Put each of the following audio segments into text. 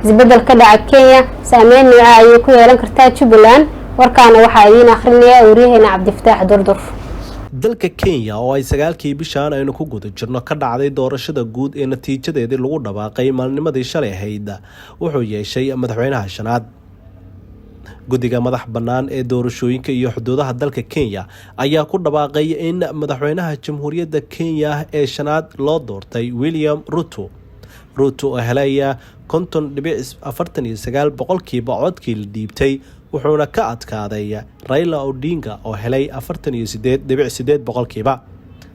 Isbeddel ka dhaca Kenya saameyn nooca ayay ku yeelan kartaa Jubbaland? Warkaana waxaa idiin akhrinaya wariyaheena Cabdifataax Durdur. Dalka Kenya oo ay 9-kii bishaan aynu ku guda jirno ka dhacday doorashada guud ee natiijadeedii lagu dhawaaqay maalnimadii shalay ahayd, wuxuu yeeshay madaxweynaha shanaad. Guddiga madax bannaan ee doorashooyinka iyo xuduudaha dalka Kenya ayaa ku dhawaaqay in madaxweynaha Jamhuuriyadda Kenya ee shanaad loo doortay William Ruto. Ruto oo helaya 50.49% codkii la dhiibtay, wuxuuna ka adkaaday Raila Odinga oo helay 48.8%.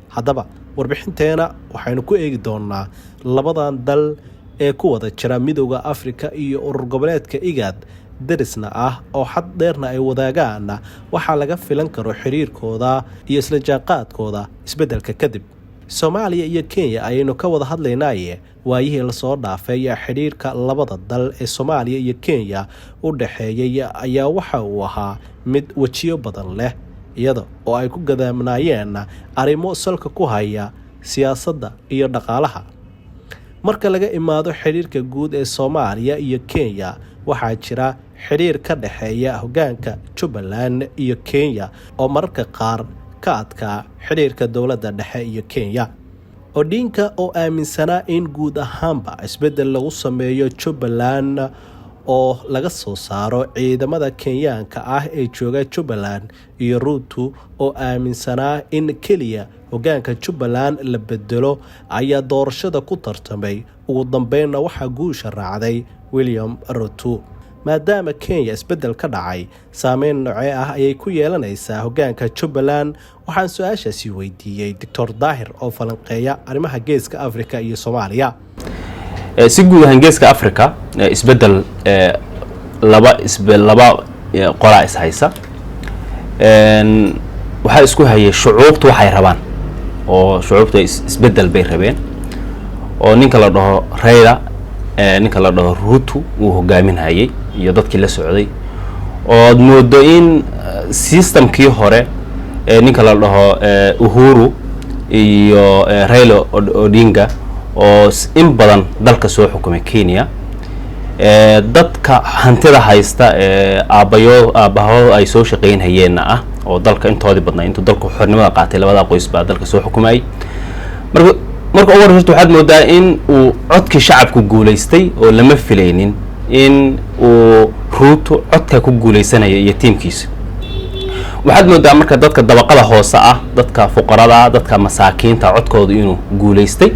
Haddaba, warbixinteena waxaynu ku eegi doonaa labadan dal ee ku wada jira Midowda Afrika iyo urur goboleedka IGAD, darisna ah oo xad dheerna ay wadaagaan, waxaa laga filan karo xiriirkooda iyo isla jaanqaadkooda isbeddelka kadib. Soomaaliya iyo Kenya ayaynu ka wada hadlaynaaye, waayihii lasoo dhaafay xidhiirka labada dal ee Soomaaliya iyo Kenya u dhexeeyay ayaa waxa uu ahaa mid wejiyo badan leh, iyada oo ay ku gadaamnaayeen arrimo salka ku haya siyaasadda iyo dhaqaalaha. Marka laga imaado xidhiirka guud ee Soomaaliya iyo Kenya, waxaa jira xidhiir ka dhexeeya hoggaanka Jubbaland iyo Kenya oo mararka qaar ka adkaa xidhiirka dowladda dhexe iyo Kenya. Odinga oo aaminsanaa in guud ahaanba isbeddel lagu sameeyo Jubbaland oo laga soo saaro ciidamada Kenyaanka ah ee jooga Jubbaland, iyo Ruto oo aaminsanaa in keliya hoggaanka Jubbaland la bedelo ayaa doorashada ku tartamay. Ugu dambeynna waxaa guusha raacday William Ruto. Maadaama Kenya isbeddel ka dhacay, saameyn noocee ah ayay ku yeelanaysaa hoggaanka Jubbaland? Waxaan su-aashaasi weydiiyey Doctor Daahir oo falanqeeya arrimaha Geeska Afrika iyo Soomaaliya. Si guud ahaan Geeska Africa isbeddel laba laba qolaa is haysa. Waxaa isku hayay shucuubtu waxay rabaan, oo shucuubta isbeddel bay rabeen, oo ninka la dhaho Raila, ninka la dhaho Ruto uu hogaaminhayay iyo dadkii la socday, ood moodo in systemkii hore ninka la dhaho Uhuru iyo Raila Odinga oo in badan dalka soo xukumay Kenya, dadka hantida haysta ee aabbayo aabbahood ay soo shaqaynhayeenna ah, oo dalka intoodii badnaa intuu dalku xornimada qaatay labadaa qoys baa dalka soo xukumayay. Marka ugu horreysa waxaad moodaa in uu codkii shacabku guulaystay, oo lama filaynin in uu Ruto codka ku guulaysanaya iyo tiimkiisa. Waxaad moodaa marka dadka dabaqada hoose ah, dadka fuqarada ah, dadka masaakiinta codkoodu inuu guulaystay.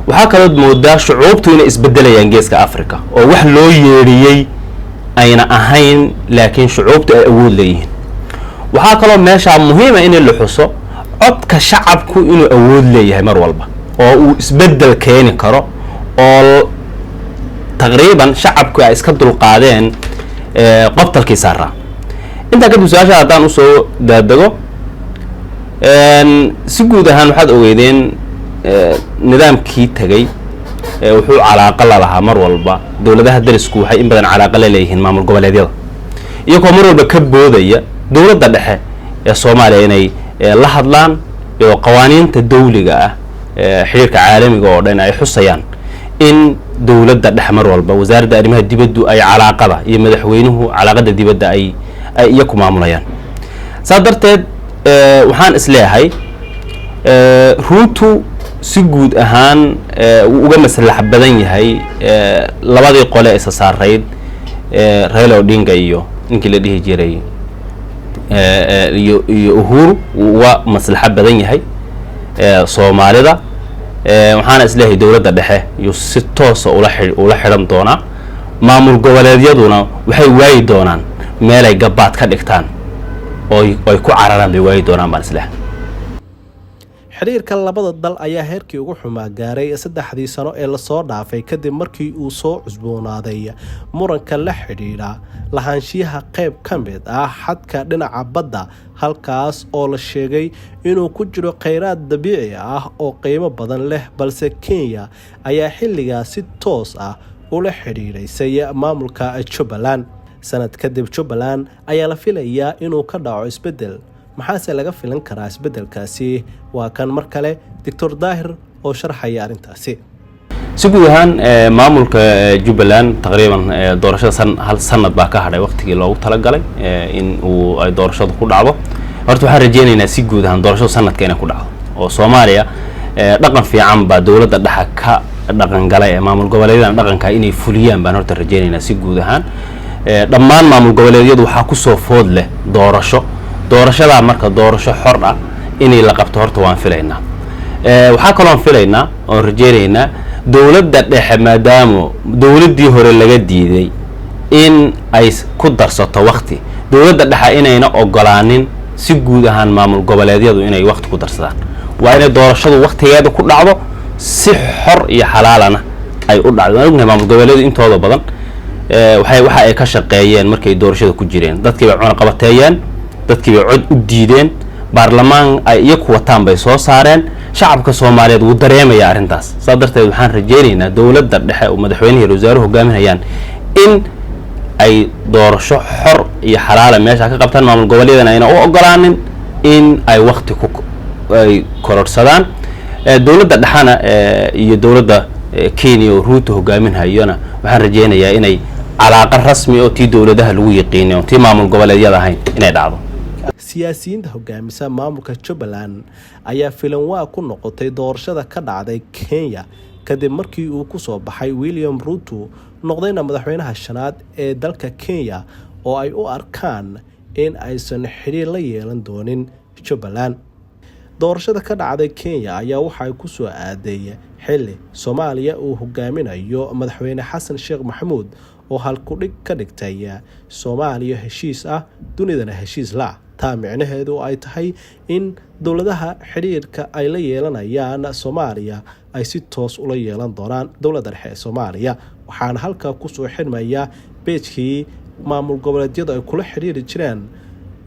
Waxaa kalood moodaa shucuubtu inay isbedelayaan Geeska Africa, oo wax loo yeedhiyey ayna ahayn, laakiin shucuubtu ay awood leeyihiin. Waxaa kaloo meeshaa muhiima in la xuso codka shacabku inuu awood leeyahay mar walba oo uu isbeddel keeni karo, oo taqriiban shacabku ay iska dulqaadeen qobtalkii saaraa. Intaa kadib, su-aasha haddaan usoo daadego, si guud ahaan waxaad ogeydeen nidaamkii tegey wuxuu calaaqa la lahaa mar walba dowladaha darisku, waxay in badan calaaqa la leeyihiin maamul goboleedyada, iyagoo mar walba ka boodaya dowladda dhexe ee Soomaaliya inay la hadlaan, iyadoo qawaaniinta dawliga ah, xiriirka caalamiga oo dhan ay xusayaan in dowladda dhexe mar walba, wasaaradda arrimaha dibaddu ay calaaqada iyo madaxweynuhu calaaqada dibadda ay iyaku maamulayaan. Saas darteed waxaan is leeyahay Ruto si guud ahaan wuu uga maslax badan yahay labadii qole isa saarayd, Raila Odinga iyo ninkii la dhihi jiray iyo Uhuru. Wuu uga maslaxo badan yahay Soomaalida. Waxaana isleeyahay dowladda dhexe yuu si toosa ula xidhan doonaa. Maamul goboleedyaduna waxay waayi doonaan meelay gabaad ka dhigtaan oo ay ku cararaan bay waayi doonaan baan isleeyahay. Xiriirka labada dal ayaa heerkii ugu xumaa gaaray 3-dii sano ee lasoo dhaafay, kadib markii uu soo cusboonaaday muranka la xidhiidha lahaanshiyaha qayb ka mid ah xadka dhinaca badda, halkaas oo la sheegay inuu ku jiro kheyraad dabiici ah oo qiimo badan leh, balse Kenya ayaa xilligaas si toos ah ula xidhiidhaysay maamulka Jubbaland. Sanad kadib Jubbaland ayaa la filayaa inuu ka dhaco isbeddel. Maxaase laga filan karaa isbeddelkaasi? Waa kan mar kale Doctor Daahir oo sharxaya arrintaasi. Si guud ahaan maamulka Jubbaland taqriiban doorashada san hal sanad baa ka hadhay waqtigii loogu talagalay in uu ay doorashadu ku dhacdo. Horta waxaan rajeynaynaa si guud ahaan doorashadu sanadka inay ku dhacdo, oo Soomaaliya dhaqan fiican baa dowladda dhexa ka dhaqan galay ee maamul goboleedyadana dhaqanka inay fuliyaan baan horta rajeynaynaa. Si guud ahaan dhammaan maamul goboleedyadu waxaa kusoo food leh doorasho. Doorashadaa marka doorasho xor ah inay la qabto horta waan filaynaa. Waxaa kaloon filaynaa oon rajeynaynaa dowladda dhexe, maadaama dowladdii hore laga diiday in ay ku darsato wakti, dowladda dhexe inayna ogolaanin si guud ahaan maamul goboleedyadu inay wakti ku darsadaan. Waa inay doorashadu waktigeeda ku dhacdo, si xor iyo xalaalana ay u dhacdo. Waan ognahay maamul goboleedyadu intooda badan waxay waxa ay ka shaqeeyeen markay doorashada ku jireen, dadkii bay cunaqabateeyeen, dadkii bay cod u diideen, baarlamaan ay iyaku wataan bay soo saareen. Shacabka Soomaaliyeed wuu dareemayaa arrintaas. Saas darteed waxaan rajeynaynaa dowladda dhexe oo madaxweynihi wasaaruhu hogaaminayaan in ay doorasho xor iyo xalaala meesha ka qabtaan, maamul goboleedyadana ayna u ogolaanin in ay wakti ku ay kororsadaan. Dowladda dhexena iyo dowladda Kenya oo Ruuto hogaaminhayona waxaan rajeynayaa inay calaaqa rasmi oo tii dowladaha lagu yiqiinay oo tii maamul goboleedyada ahayn inay dhacdo. Siyaasiyiinta hogaamisa maamulka Jubbaland ayaa filanwaa ku noqotay doorashada ka dhacday Kenya kadib markii uu ku soo baxay William Ruto, noqdayna madaxweynaha shanaad ee dalka Kenya, oo ay u arkaan in aysan xidhiir la yeelan doonin Jubbaland. Doorashada ka dhacday Kenya ayaa waxay ku soo aaday xilli Soomaaliya uu hogaaminayo madaxweyne Xasan Sheekh Maxamuud oo halkudhig ka dhigtay Soomaaliya heshiis ah, dunidana heshiis la. Taa micnaheedu ay tahay in dowladaha xidhiirka ay la yeelanayaan Soomaaliya ay si toos ula yeelan doonaan dowladda dhexe ee Soomaaliya. Waxaana halkaa kusoo xidhmaya beejkii maamul goboleedyadu ay kula xidhiiri jireen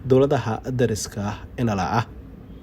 dowladaha dariska inala ah.